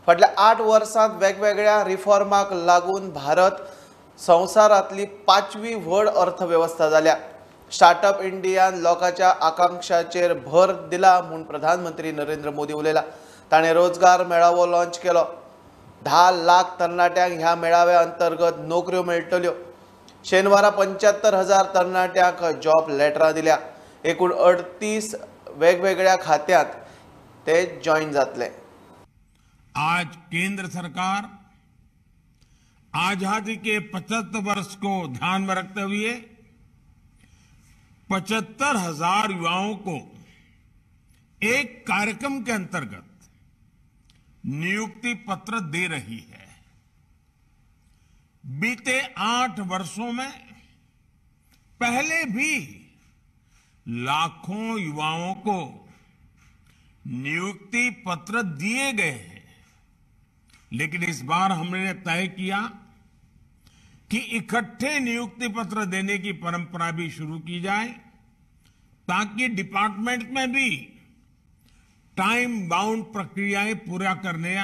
फाटल्या 8 वर्सांत वेगवेगळ्या रिफॉर्माक लागून भारत संवसारांतली 5वी व्हड अर्थवेवस्था जाल्या। स्टार्टअप इंडियान लोकांच्या आकांक्षाचेर भर दिला म्हूण प्रधानमंत्री नरेंद्र मोदी उलयला। ताणें रोजगार मेळावो लॉन्च केलो। 10 लाख तरणाट्यांक ह्या मेळाव्या अंतर्गत नोकऱ्यो मेळटल्यो। शेनवारा 75,000 तरणाट्यांक जॉब लेटरां दिल्या। एकूण 38 वेगवेगळ्या खात्यांत ते जॉईन जातले। आज केंद्र सरकार आजादी के 75 वर्ष को ध्यान में रखते हुए 75,000 युवाओं को एक कार्यक्रम के अंतर्गत नियुक्ति पत्र दे रही है। बीते 8 वर्षों में पहले भी लाखों युवाओं को नियुक्ति पत्र दिए गए हैं, लेकिन इस बार हमने तय किया कि इकट्ठे नियुक्ति पत्र देने की परंपरा भी शुरू की जाए, ताकि डिपार्टमेंट में भी टाइम बाउंड प्रक्रियाएं पूरा करने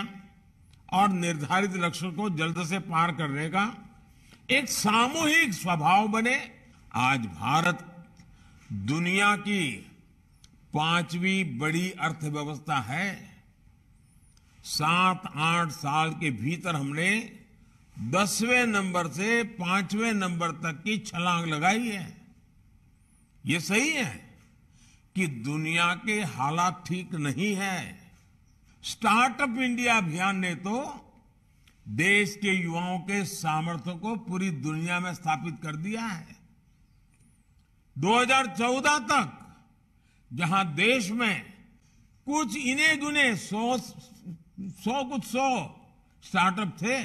और निर्धारित लक्ष्यों को जल्द से पार करने का एक सामूहिक स्वभाव बने। आज भारत दुनिया की 5वीं बड़ी अर्थव्यवस्था है। 7-8 साल के भीतर हमने 10वें नंबर से 5वें नंबर तक की छलांग लगाई है। ये सही है कि दुनिया के हालात ठीक नहीं है। स्टार्टअप इंडिया अभियान ने तो देश के युवाओं के सामर्थ्य को पूरी दुनिया में स्थापित कर दिया है। 2014 तक जहां देश में कुछ इने गिने 100 स्टार्टअप थे,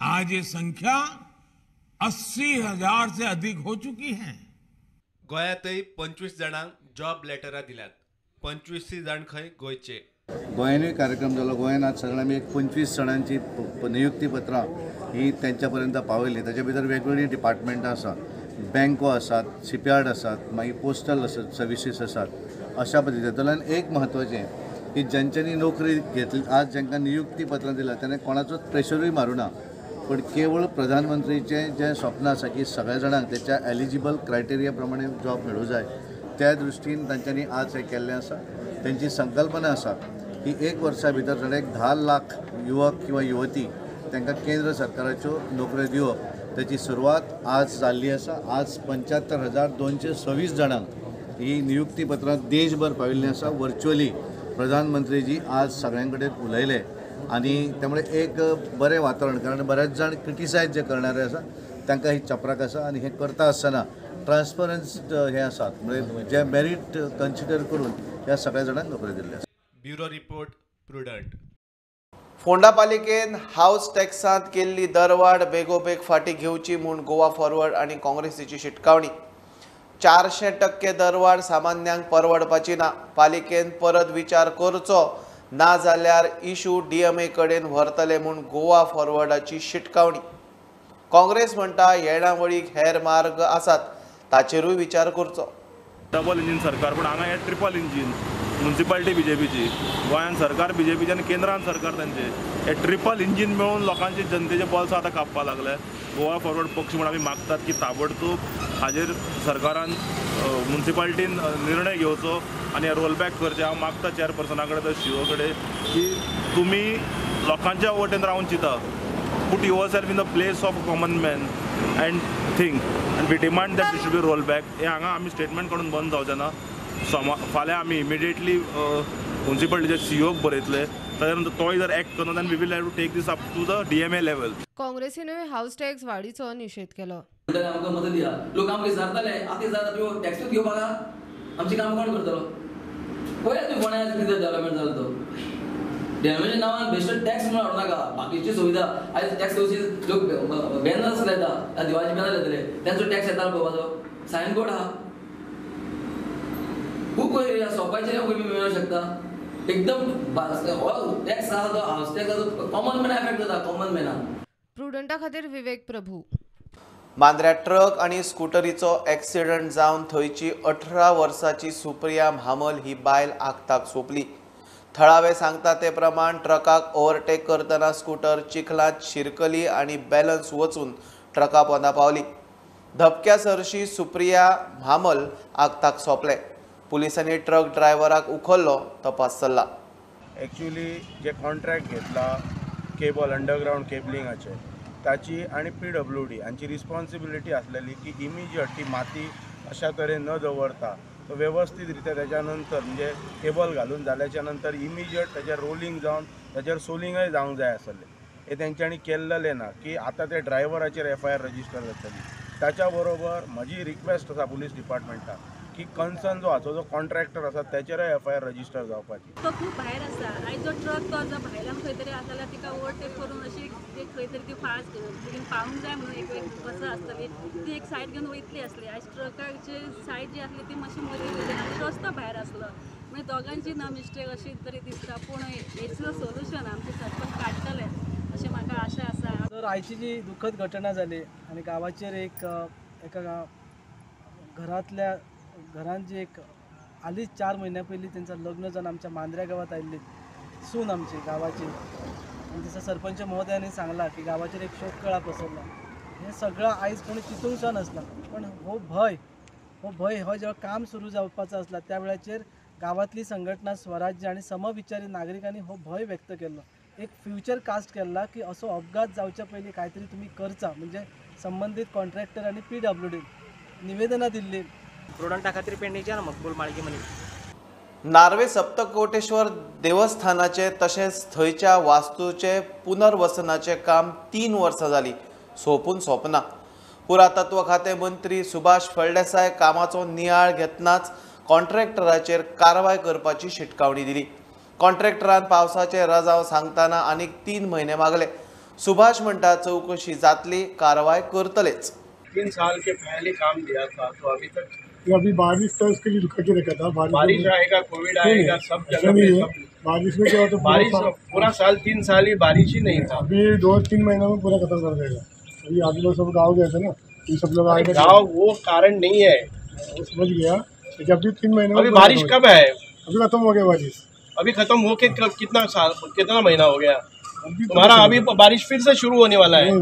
आज ये संख्या 80,000 से अधिक हो चुकी है। गोंयांतय 25 जाणांक जॉब लेटरां दिल्यात। 25 जाण खंय गोंयचे। गोंयानूय कार्यक्रम जालो। गोंयान आज सगळ्यां आमी एक 25 जाणांची नियुक्ती पत्रां ही तेंच्या पर्यंत पावयली। ताच्या भितर वेगवेगळीं डिपार्टमेंटां आसा, बँको आसात, शिपयार्ड आसात, मागीर पोस्टल सर्विसीस आसात। अशा पद्दतींतल्यान एक म्हत्वाचें की ज्यांच्यांनी नोकरी घेतली, आज जांकां नियुक्ती पत्रां दिला ताणें कोणाचोच प्रेशरूय मारूं ना, पण केवळ प्रधानमंत्रीचें जें स्वप्न आसा की सगळ्या जाणांक तेच्या एलिजिबल क्रायटेरिया प्रमाणे जॉब मेळूं जाय, त्या दृश्टीन तांच्यांनी आज हें केल्लें आसा। तेंची संकल्पना आसा की 1 वर्सा भितर जाणें 10 लाख युवक किंवा युवती तांकां केंद्र सरकाराच्यो नोकऱ्यो दिवप, ताची सुरवात आज जाल्ली आसा। आज 75,226 जाणांक ही नियुक्ती पत्रां देशभर पाविल्लीं आसा। वर्च्युअली प्रधानमंत्रीजी आज सगळ्यां कडेन उलयले आनी त्यामुळे एक बरें वातावरण, कारण बरेच जाण क्रिटिसायज जे करणारे आसा तांकां ही चपराक आसा आनी हें करता आसतना ट्रान्सपरन्स हें आसात, म्हणजे जे मेरीट कन्सिडर करून ह्या सगळ्या जाणांक नोकरी दिल्ली आसा। Bureau report, Prudent. Ponda पालिकेन हावस टॅक्सांत केल्ली दरवाड बेगोबेग फाटी घेवची म्हूण गोवा फॉरवर्ड आनी काँग्रेसीची शिटकावणी। 400% दरवाड सामान्यांक परवडपाची ना। पालिकेन परत विचार करचो, ना जाल्यार इशू डीएमए कडेन व्हरतले म्हूण गोवा फॉरवर्डाची शिटकावणी। काँग्रेस म्हणटा येणावळीक हेर मार्ग आसात, ताचेरूय विचार करचो। डबल इंजीन सरकार, पूण हांगा हे ट्रिपल इंजीन। मुन्सिपालिटी बीजेपीची, गोंयांत सरकार बीजेपीचे आनी केंद्रान सरकार तांचे। हे ट्रिपल इंजीन मेळून लोकांचे जनतेचे बोल्सां आतां कापपाक लागले। गोवा फॉरवर्ड पक्ष म्हूण आमी मागतात की ताबडतोब हाजेर सरकारान मुन्सिपालिटीन निर्णय घेवचो आनी रोलबॅक करचें। हांव मागता चेअरपर्सना कडेन तर सीओ कडेन की तुमी लोकांच्या वटेन रावन चिंता। Put yourself in the place of common man and think, and we demand that it should be roll back. हें हांगा आमी स्टेटमेंट काडून बंद जावचें ना। फाल्यां आमी इमिडिएटली मुन्सिपालिटीच्या सीओक बरयतले, ताच्या नंतर तोय जर एक्ट करना then we will have to take this up to the DMA level. काँग्रेसीनूय house tax वाडीचो निशेध केलो। आमकां मदत दिया, लोक आमकां विचारताले आतां विचारता तुमी टॅक्सूच घेवपाक आमचें काम कोण करतलो? पळयात तुमी फोंड्या कितें डेवलपमेंट जालो तो। डेवलपमेंट नांवान बेश्टो टॅक्स म्हणून हाडूं नाका। बाकीची सुविधा आयज टॅक्स सर्विसीस लोक बॅनर्स लायता, दिवाळीचे बॅनर लायतले, तेंचो टॅक्स येता पळोवपाचो। सायन बोर्ड आहा, खूब सोंपाचेर मेळूंक शकता। एकदम टॅक्स आहा तो हावस टॅक्स आहा तो कॉमन मॅना एफेक्ट जाता, कॉमन मॅना। प्रुडंटा खातीर विवेक प्रभू। मांद्र्या ट्रक आनी स्कुटरीचो एक्सिडंट जावन थंयची 18 वर्साची सुप्रिया म्हामल ही बायल आगताक सोंपली। थळावे सांगता ते प्रमाण ट्रकाक ओव्हरटेक करतना स्कूटर चिखलांत शिरकली आनी बॅलन्स वचून ट्रका पोंदा पावली. धपक्या सरशी सुप्रिया म्हामल आगताक सोंपले. पुलिसांनी ट्रक ड्रायव्हराक उखल्लो. तपास चल्ला. एक्चुअली जे कॉन्ट्रॅक्ट घेतला केबल अंडरग्रावंड केबलिंगाचे ताची आनी PWD हांची रिस्पॉन्सिबिलिटी आसलेली की इमिजिएट ती माती अशा तरेन न दवरता तो वेवस्थीत रित्या त्याच्या नंतर म्हणजे केबल घालून जाल्याच्या नंतर इमिजिएट ताचेर रोलिंग जावन ताचेर सोलिंगय जावंक जाय आसलें. हें तेंच्यांनी केल्लें ना की आतां ते ड्रायव्हराचेर FIR register जातली. ताच्या बरोबर म्हजी रिक्वेस्ट आसा पुलीस डिपार्टमेंटाक की कन्सर्न जो हाचो जो कॉन्ट्रॅक्टर आसा त्याचेरय FIR register जावपाची. तो खूब भायर आसा आनी जो ट्रक तो जो भायल्यान खंय तरी आसा जाल्यार तिका ओवरटेक करून अशी एक खंय तरी ती फास्ट बेगीन पावूंक जाय म्हणून एक बसां आसतली ती एक सायड घेवन वयतली आसली. आयज ट्रकाची सायड जी आसली ती मातशी मदीं गेली आनी रस्तो भायर आसलो म्हणजे दोगांची ना मिस्टेक अशी तरी दिसता. पूण हेचो सोल्युशन आमचे सरपंच काडटले अशें म्हाका आशा आसा. तर आयची जी दुःखद घटना जाली आनी गांवाचेर एक एका घरांतल्या घरान जी एक हालींच 4 म्हयन्या पयलीं तेंचा लग्न जावन आमच्या मांद्र्या गांवांत आयिल्ली सून आमची गांवाची आनी दिसा सरपंच महोदयांनी सांगलां की गांवाचेर एक शोककळा पसरला. हें सगळं आयज कोणी चिंतूंक सुद्दां नासलां. पण हो भंय हो जेव्हा काम सुरू जावपाचो आसला त्या वेळाचेर गांवांतली संघटना स्वराज्य आनी समविचारी नागरिकांनी हो भंय व्यक्त केल्लो. एक फ्युचर कास्ट केल्ला की असो अपघात जावच्या पयलीं कांय तरी तुमी करचा म्हणजे संबंदीत कॉन्ट्रॅक्टर आनी PWD निवेदनां दिल्लीं. प्रुडंटा खातीर पेडणेच्यान मकबूल माळगी मनीस. नार्वे सप्तकोटेश्वर देवस्थानाचे तशेंच थंयच्या वास्तूचे पुनर्वसनाचे काम 3 वर्सां जाली सोंपून सोंपना. पुरातत्व खातें मंत्री सुभाष फळदेसाय कामाचो नियाळ घेतनाच कॉन्ट्रॅक्टराचेर कारवाय करपाची शिटकावणी दिली. कॉन्ट्रॅक्टरान पावसाचे रजाव सांगतना आनीक 3 म्हयने मागले. सुभाष म्हणटा चवकशी जातली, कारवाय करतलेच. 3 साल के पहले काम दिया था तो अभी तक अभी बारिश तो इसके लिए रुका के रखा था. बारिश आएगा, कोविड आएगा, सब जगह पे सब बारिश में क्या होता है, बारिश पूरा साल 3 साल ही बारिश ही नहीं था. अभी 2-3 महीना में पूरा खत्म कर देगा. अभी आदमी लोग सब गाँव गए थे ना, ये सब लोग आए. गाँव वो कारण नहीं है, वो समझ गया. लेकिन अभी 3 महीने. अभी बारिश कब है? अभी खत्म हो गया बारिश. अभी खत्म हो के कितना साल, कितना महीना हो गया तुम्हारा? अभी बारिश फिर से शुरू होने वाला है.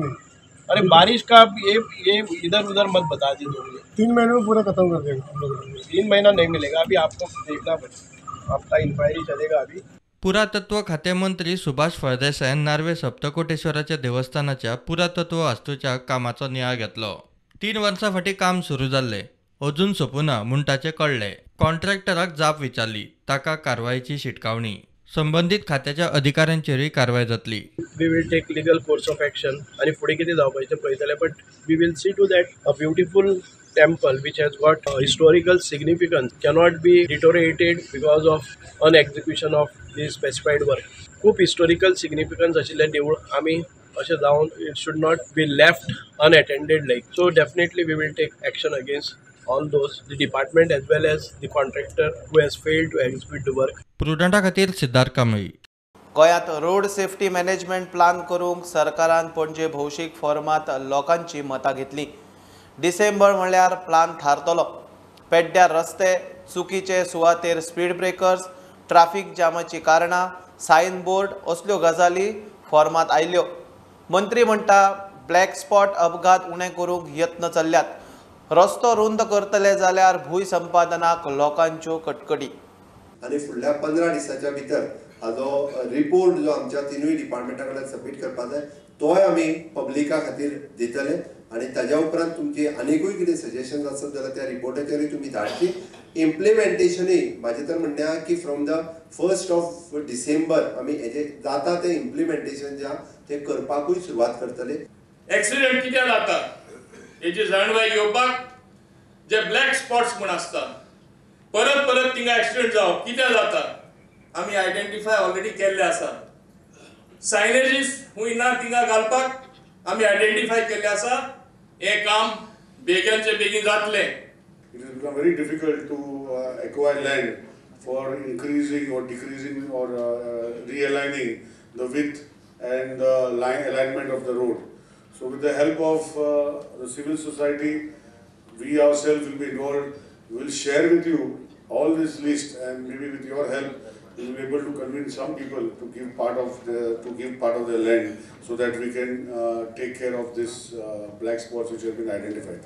अरे बारिश का ये इधर उधर मत बता दीजिए. 3 महीने में पूरा खत्म कर देगा हम लोग. 3 महीना नहीं मिलेगा अभी, आपको देखना पड़ेगा, आपका इंक्वायरी चलेगा अभी. पुरातत्व खाते मंत्री सुभाष फळदेसायान नार्वे सप्तकोटेश्वराच्या देवस्थानाच्या पुरातत्व वास्तूच्या कामाचो नियाळ घेतलो. 3 वर्सां फाटीं काम सुरू जाल्लें, अजून सोंपुना म्हूण ताचें कळ्ळें. कॉन्ट्रॅक्टराक जाप विचारली, ताका कारवायेची शिटकावणी. संबंदीत खात्याच्या अधिकाऱ्यांचेरूय कारवाय जातली. We will take legal course of action आनी फुडें कितें जावपाचें पळयतले. But we will see to that a beautiful temple which has got historical significance cannot be deteriorated because of unexecution of the specified work. खूब historical significance आशिल्लें देवूळ आमी अशें जावन it should not be left unattended like. So definitely we will take action against all those, the department as well as the contractor who has failed to execute the work. प्रुडंटा खातीर सिद्धार्थ कांबळी. गोंयांत road safety management plan करूंक सरकारान पणजे भौशीक फोरमांत लोकांची मतां घेतली. डिसेंबर म्हळ्यार plan थारतलो. पेड्ड्यार रस्ते, चुकीचे सुवातेर स्पीड ब्रेकर्स, ट्राफीक जामाची कारणां, सायन बोर्ड असल्यो गजाली फॉर्मांत आयल्यो. मंत्री म्हणटा ब्लॅक स्पॉट अपघात उणे करूंक यत्न चल्ल्यात. रस्तो रुंद करतले जाल्यार भूंय संपादनाक लोकांच्यो कटकटी. आनी फुडल्या 15 दिसाच्या भितर हाजो रिपोर्ट जो आमच्या 3 डिपार्टमेंटा कडल्यान सबमीट करपाक जाय तोय आमी पब्लिका खातीर दितले. आनी ताज्या उपरांत तुमची आनीकूय कितें सजेशन आसत जाल्यार त्या रिपोर्टाचेरूय तुमी धाडची. इम्प्लिमेंटेशनूय म्हाजें तर म्हणणें आहा की from the 1st of December आमी हेजें जाता तें इम्प्लिमेंटेशन जें आहा तें करपाकूय सुरवात करतले. एक्सिडंट कित्याक जाता हेजी जाणवाय घेवपाक जे ब्लॅक स्पॉट्स म्हूण आसता परत परत थिंगा एक्सिडंट जावप कित्याक जाता आमी आयडेंटिफाय ऑलरेडी केल्ले आसा. सायनेजीस खूंय ना थिंगा घालपाक आमी आयडेंटिफाय केल्ले आसा. हें काम बेगीनचे बेगीन जातलें. It has become very difficult to acquire land for increasing or decreasing or realigning the width and the line alignment of the road. So with the help of the civil society, we ourselves will be involved. We will share with you all this list, and maybe with your help, we will be able to convince some people to give part of the land so that we can take care of this black spots which have been identified.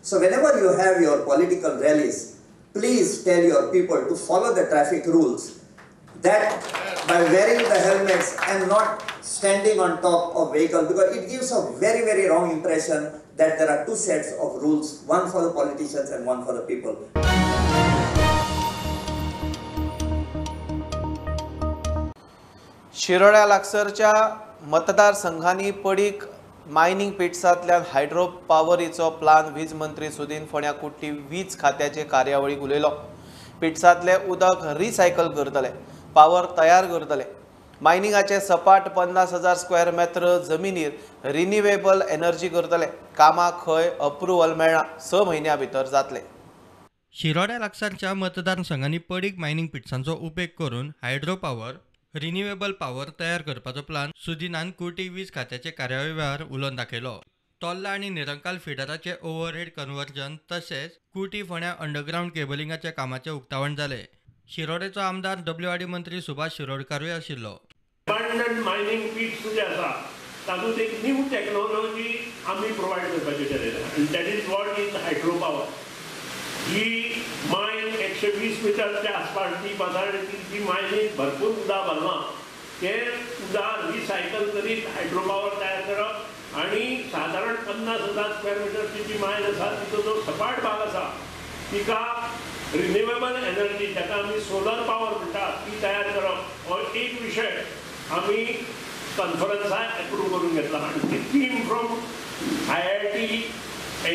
So whenever you have your political rallies, please tell your people to follow the traffic rules, that by wearing the helmets and not standing on top of vehicle, because it gives a very, very wrong impression that there are two sets of rules, one for the politicians and one for the people. शिरोड्या लागसरच्या मतदारसंघांनी पडीक mining पिट्सांतल्यान hydro पावरीचो plan वीज मंत्री सुदीन फोंड्या कुट्टी वीज खात्याचे कार्यावळीक उलयलो. पिट्सांतलें उदक रिसायकल करतले, पावर तयार करतले. मायनिंगाचे सपाट 50,000 स्क्वेअर मेत्र जमिनीर रिन्युएबल एनर्जी करतले. कामाक खंय अप्रुवल मेळना, 6 म्हयन्या भितर जातले. शिरोड्या लागसारच्या मतदारसंघांनी पडीक मायनिंग पिट्सांचो उपेग करून हायड्रो पावर रिन्युएबल पावर तयार करपाचो प्लान सुदीनान कुर्टी वीज खात्याचे कार्यावळी वेळार उलोवन दाखयलो. तोल्ला आनी निरंकाल फिडराचे ओव्हरहेड कन्वर्जन तशेंच कुर्टी फोंड्या अंडरग्रावंड केबलिंगाच्या कामाचें उक्तावण जालें. शिरोडेचो आमदार डब्ल्यूआरडी मंत्री सुभाष शिरोडकारूय आशिल्लो. अबांडन मायनिंग पिट्स जे आसा तातूंत एक न्यू टॅक्नोलॉजी आमी प्रोवायड करपाची ठरयला आनी that is what is hydro power. He mine 120 मिटरच्या आसपास डीप आसा आनी ती मायनीन भरपूर उदक भरलां, तें उदक रिसायकल करीत हायड्रो पावर तयार करप आनी सादारण 50,000 स्क्वेअर मिटरची जी मायन आसा तिचो जो सपाट भाग आसा तिका रिन्युएबल एनर्जी जाका आमी सोलर पावर म्हणटा ती तयार करप हो एक विशय आमी कॉन्फरन्साक एप्रूव करून घेतला. आनी ती team from IIT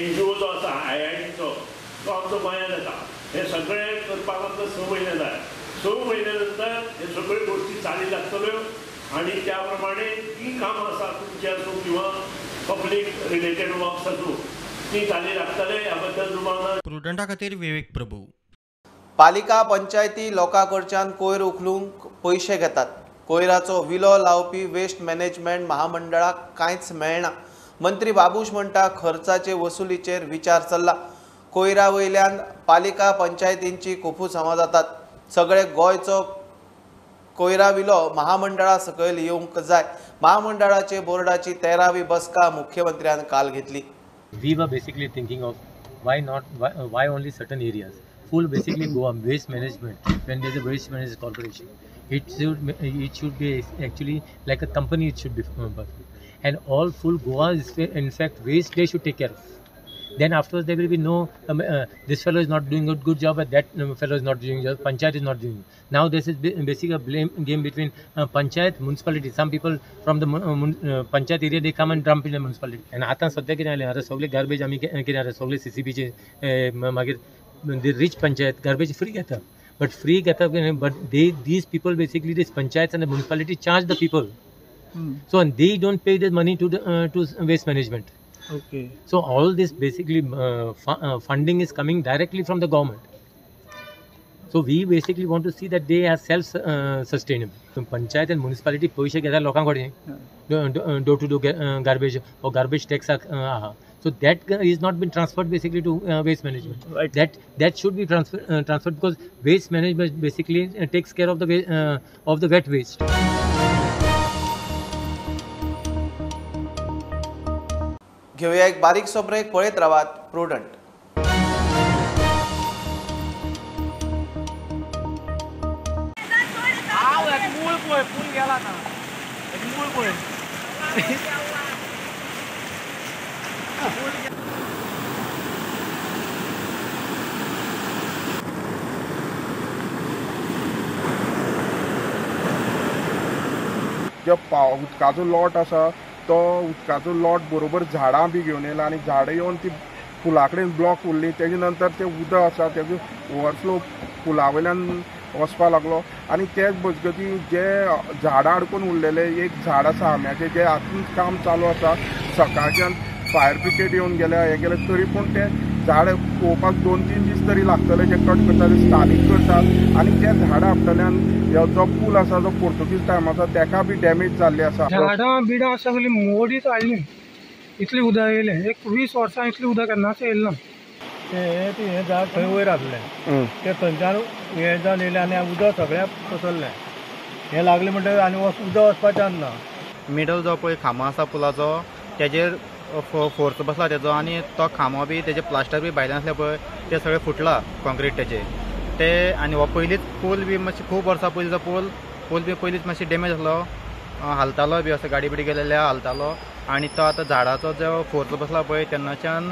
NGO जो आसा आयआयटीचो तो आमचो गोंयांत येता. हे सगळें करपाक आमकां 6 म्हयने जाय. 6 म्हयन्या नंतर हे सगळ्यो गोश्टी चाली लागतल्यो आनी त्या प्रमाणे जी कामां आसा तुमची आसूं किंवा पब्लीक रिलेटेड वर्क्स आसूं ती चाली लागतले ह्या बद्दल दुबाव ना. प्रुडंटा खातीर विवेक प्रभू. पालिका पंचायती लोकां कडच्यान कोयर उखलूंक पयशे घेतात. कोयराचो विलो लावपी वेस्ट मॅनेजमेंट महामंडळाक कांयच मेळना. मंत्री बाबूश म्हणटा खर्चाचे वसुलीचेर विचार चल्ला. कोयरा वयल्यान पालिका पंचायतींची कोफुसांवां जातात. सगळे गोंयचो कोयरा विलो महामंडळा सकयल येवंक जाय. महामंडळाचे बोर्डाची 13वी बसका मुख्यमंत्र्यान काल घेतली. We were basically thinking of why not, why only certain areas. Full basically Goa waste management, when there's a waste management corporation, it should be actually like a company, it should be, and all full Goa is in fact waste they should take care of. Then afterwards there will be no this fellow is not doing a good job and that fellow is not doing job, panchayat is not doing. Now this is basically a blame game between panchayat, municipality. Some people from the panchayat area they come and dump in the municipality. And आता सध्या कितें जालें, आतां सगळे garbage आमी कितें जाता, सगळे सीसीबीचे मागीर the rich panchayat garbage free घेता, but free घेता, but they these people basically this panchayats and the municipality charge the people. So and they don't pay the money to the to waste management. Okay. So all this basically funding is coming directly from the government. So we basically want to see that they are self sustainable. So panchayat and municipality पैसे घेता लोकां कडेन door to door garbage or garbage tax आहा. So that is not been transferred basically to waste management. Right. That should be transferred because waste management basically takes care of the of the wet waste. घेऊया एक बारीकसो break. पळयत रावात prudent. मूळ पळय, पूल गेला ना, मूळ पळय. जो उदकाचो लॉट आसा तो उदकाचो लॉट बरोबर झाडां बी घेवन येयला आनी झाडां येवन ती पुला कडेन ब्लॉक उरली. तेजे नंतर तें उदक आसा तेजो ओवरफ्लो पुला वयल्यान वचपा लागलो आनी तेच मजगती जे झाडां अडकून उरलेले एक झाड आसा आंब्याचें जें आजून काम चालू आसा, सकाळच्यान फायर ब्रिगेड येवन गेल्या हें गेलें तरी पूण तें झाड पळोवपाक 2-3 दीस तरी लागतले. जे कट करता ते स्थानीक करतात आनी तें झाडां आपटल्यान जो पूल आसा जो पोर्तुगीज टायमाचो तेका बी डॅमेज जाल्ली आसा. झाडां बिडां सगळीं मोडीत हाडली, इतली उदक येयलें. एक 20 वर्सां इतली उदक केन्नाच येयलें ना. तें हें झाड थंय वयर आसलें तें थंयच्यान हें जावन येयलें आनी उदक सगळ्याक पसरलें. हें लागलें म्हणटकीर आनी उदक वचपाक चान्स ना. मिडल जो पळय खांबो आसा पुलाचो तेजेर फोर्स बसला तेजो आनी तो खांबो बी तेजे प्लास्टर बी भायल्यान आसलें पळय ते सगळें फुटला कॉन्क्रीट तेजे ते. आनी हो पयलींच पूल बी मातशी खूब वर्सां पयलींचो पूल बी पयलींच मातशी डॅमेज आसलो, हालतालो बी असो गाडी बिडी गेलेल्या हालतालो. आनी तो आतां झाडाचो जो फोर्स बसला पळय तेन्नाच्यान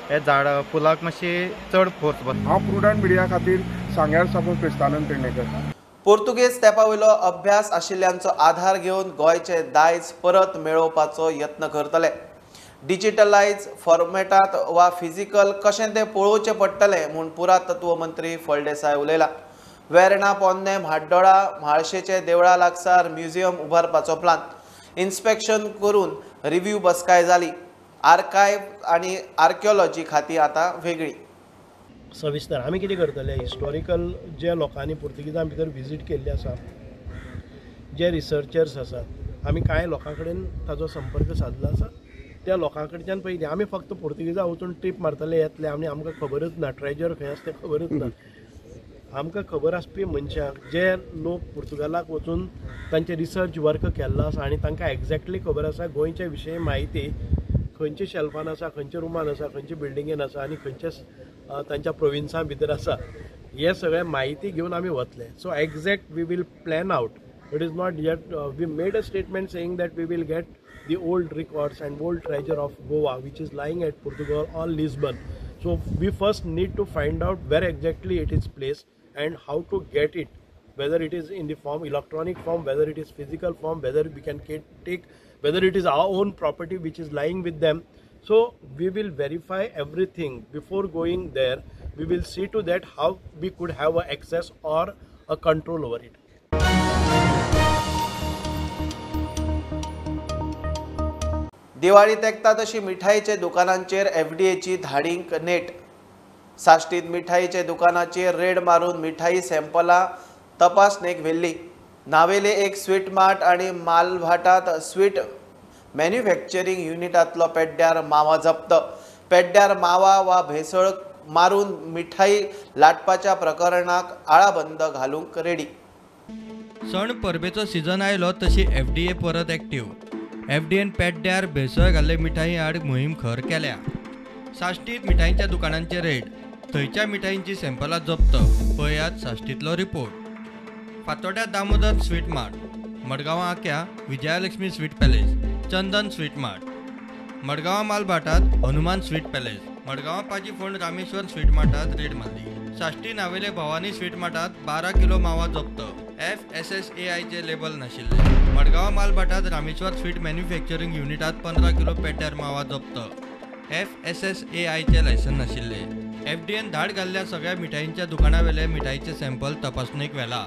हे झाड पुलाक मातशी चड फोर्स बसला. हांव प्रुडंट मिडिया खातीर सांग्यार साकून क्रिस्तानंद पेडणेकर. पोर्तुगेज तेंपावयलो अभ्यास आशिल्ल्यांचो आधार घेवन गोंयचे दायज परत मेळोवपाचो यत्न करतले. डिजिटलायज फॉर्मेटात वा फिजिकल कशें तें पळोवचें पडटलें म्हूण पुरातत्व मंत्री फळदेसाय उलयला. वेर्णा पोन्ने म्हाड्डोळा म्हाळशेचे देवळा लागसार म्युझियम उबारपाचो प्लान. इन्स्पेक्शन करून रिव्ह्यू बसकाय जाली. आर्कायव आनी आर्किओलॉजी खाती आतां वेगळी. सविस्तर आमी कितें करतले, हिस्टॉरिकल जे लोकांनी पुर्तुगेजां भितर विजीट केल्ली आसा, जे रिसर्चर्स आसात, आमी कांय लोकां कडेन ताजो संपर्क सादलो आसा. त्या लोकां कडच्यान पयलीं आमी फक्त पुर्तुगेजां वचून ट्रीप मारतले येतले आनी आमकां खबरच ना ट्रेजर खंय आसा तें खबरच ना. आमकां खबर आसपी मनशांक जे लोक पुर्तुगालाक वचून तांचे रिसर्च वर्क केल्लो आसा आनी तांकां एग्जॅक्टली खबर आसा गोंयच्या विशयी म्हायती खंयच्या शेल्फान आसा, खंयच्या रुमान आसा, खंयच्या बिल्डिंगेन आसा आनी खंयच्या तांच्या प्रोविन्सां भितर आसा, हे सगळें म्हायती घेवन आमी वतले. So exact we will plan out. It is not yet we made a statement saying that we will get the old records and old treasure of Goa which is lying at Portugal or Lisbon. So we first need to find out where exactly it is placed and how to get it, whether it is in the form electronic form, whether it is physical form, whether we can take, whether it is our own property which is lying with them. So we will verify everything before going there. We will see to that how we could have a access or a control over it. Diwali तेंकता तशी मिठाईचे दुकानांचेर एफडीएची धाडींक नेट. साश्टीत मिठाईचे दुकानाचेर red मारून मिठाई सॅम्पलां तपासणेक व्हेल्ली. नावेले एक sweet mart आनी मालभाटात sweet manufacturing युनिटांतलो पेड्ड्यार मावा जप्त. पेड्ड्यार मावा वा भेसळ मारून मिठाई लाटपाच्या प्रकरणाक आळाबंद घालूंक रेडी. सण परबेचो सिजन आयलो तशी एफडीए परत एक्टीव. एफडीएन पेड्ड्यार भेसळ घाल्ले मिठाई आड मोहीम खर केल्या. साश्टीत मिठाईच्या दुकानांचे रेड, थंयच्या मिठाईंची सॅम्पलां जप्त. पळयात साश्टीतलो रिपोर्ट. फातोड्या दामोदर स्वीट मार्ट, मडगांवां Akya Vijayalakshmi sweet palace, Chandan sweet mart, मडगांवां मालभाटात हनुमान sweet palace, मडगांवां पाजी फोंड रामेश्वर स्वीट मार्टात रेड मारली. साश्टी नावेले भवानी स्वीट मार्टात 12 किलो मावा जप्त. FSSAIचे लेबल नाशिल्ले. मडगांवां मालभाटात रामेश्वर स्वीट मॅन्युफॅक्चरींग युनिटात 15 किलो पेड्ड्यार मावा जप्त. FSSAIचे लायसन नाशिल्ले. एफडीएन धाड घाल्ल्या सगळ्या मिठाईंच्या दुकानावेले मिठाईचे sample तपासणेक व्हेला.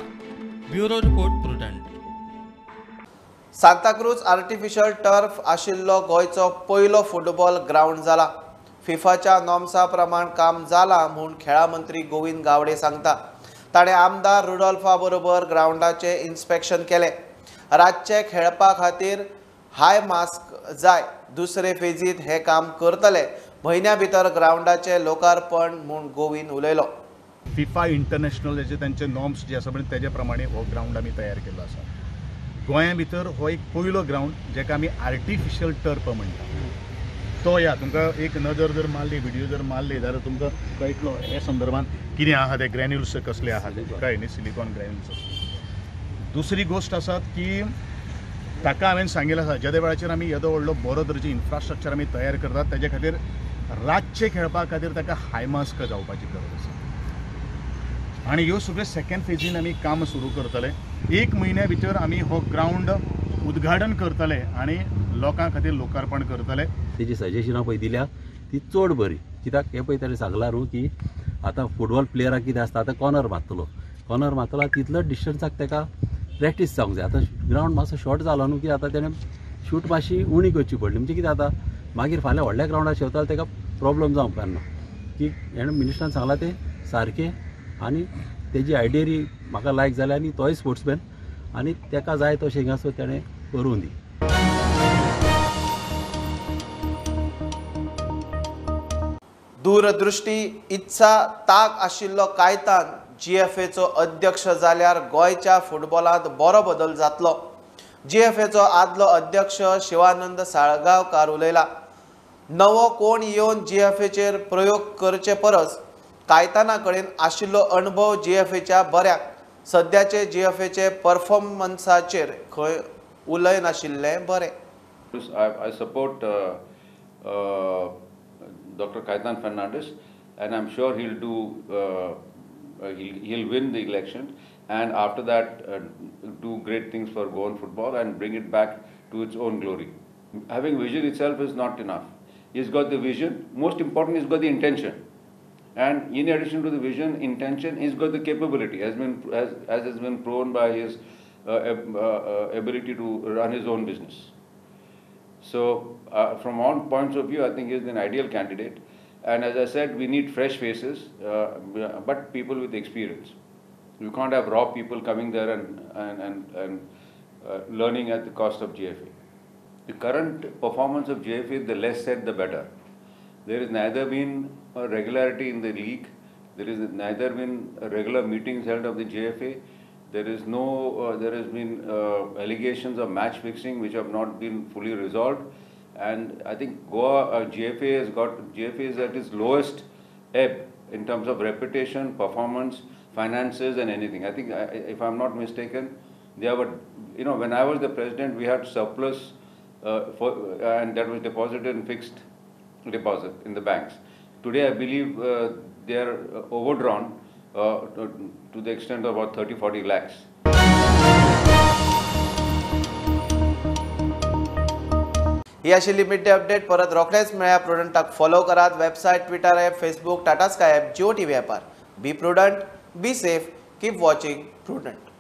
Bureau report, Prudent. Santacruz artificial turf आशिल्लो गोंयचो पयलो फुटबॉल ग्रावंड जाला. फिफाच्या नॉर्म्सा प्रमाण काम जाला म्हूण खेळा मंत्री गोविंद गावडे सांगता. ताणें आमदार रुडॉल्फा बरोबर ग्रावंडाचें इन्स्पेक्शन केलें. रातचे खेळपा खातीर हाय मास्क जाय. दुसरे फेजीत हें काम करतले. म्हयन्या भितर ग्रावंडाचें लोकार्पण म्हूण गोविंद उलयलो. फिफा इंटरनॅशनल जे तांचे नॉर्म्स जे आसा पळय तेजे प्रमाणे हो ग्रावंड आमी तयार केल्लो आसा. गोंया भितर हो एक पयलो ग्रावंड जेका आमी आर्टिफिशियल टर्फ म्हणटा. तो ह्या तुमकां एक नजर जर मारली, व्हिडियो जर मारली जाल्यार तुमकां कळटलो हे संदर्भान कितें आहा ते ग्रॅन्युल्स कसले आहा ते, कळ्ळें न्ही, सिलिकॉन ग्रॅन्युल्स. दुसरी गोश्ट आसा की ताका हांवें सांगिल्लें आसा जेदे वेळाचेर आमी येदो व्हडलो बरो तरेचें इन्फ्रास्ट्रक्चर आमी तयार करतात तेजे खातीर रातचें खेळपा खातीर ताका हाय मास्क जावपाची गरज आसा. आनी ह्यो सगळ्यो सेकेंड फेजीन आमी काम सुरू करतले. एक म्हयन्या भितर आमी हो ग्रावंड उद्घाटन करतले आनी लोकां खातीर लोकार्पण करतले. तेजी सजेशनां पळय दिल्या ती चड बरी, कित्याक हें पळय ताणें सांगलां न्हू की आतां फुटबॉल प्लेयराक कितें आसता, आतां कॉर्नर मारतलो, कॉर्नर मारतलो तितलो डिस्टन्साक ताका प्रॅक्टीस जावंक जाय. आतां ग्रावंड मातसो शॉर्ट जालो न्हू की आतां तेणें शूट मातशी उणी करची पडली, म्हणजे कितें आतां मागीर फाल्यां व्हडल्या ग्रावंडार शेवता ताका प्रोब्लम जावंक ना की हेणें मिनिस्टरान सांगलां तें सारकें आनी तेजी आयडियरी म्हाका लायक जाली आनी तोय स्पोर्ट्समॅन आनी ताका जाय तशें हिंगासर तेणें करूं दी. दूरदृष्टी, इत्सा, ताक आशिल्लो कायतान जीएफएचो अध्यक्ष जाल्यार गोंयच्या फुटबॉलांत बरो बदल जातलो. जीएफएचो आदलो अध्यक्ष शिवानंद साळगांवकार उलयला. नवो कोण येवन जीएफएचेर प्रयोग करचे परस कायताना कडेन आशिल्लो अणभव जीएफएच्या बऱ्याक. सद्याचे जीएफएचे परफॉर्मन्साचेर खंय उलयनाशिल्लें बरें. I support Dr. Caitan Fernandes, and I'm sure he'll do. He'll win the election, and after that, do great things for Goan football and bring it back to its own glory. Having vision itself is not enough. He's got the vision. Most important, he's got the intention. And in addition to the vision, intention, he's got the capability, as has been proven by his ability to run his own business. So, from all points of view, I think he's an ideal candidate. And as I said, we need fresh faces, but people with experience. You can't have raw people coming there and learning at the cost of GFA. The current performance of GFA, the less said, the better. There has neither been a regularity in the league, there is neither been regular meetings held of the GFA. There is no, there has been allegations of match fixing which have not been fully resolved, and I think Goa GFA is at its lowest ebb in terms of reputation, performance, finances, and anything. I think, if I'm not mistaken, they have a, you know, when I was the president, we had surplus and that was deposited in fixed deposit in the banks. Today, I believe they are overdrawn to the extent of about 30-40 lakhs. ही आशिल्ली mid day update. परत रोखडेच मेळया. प्रुडंटाक follow करात. Website, Twitter app, Facebook, Tata Sky app, Jio TV ॲपार. Be prudent, be safe, keep watching Prudent.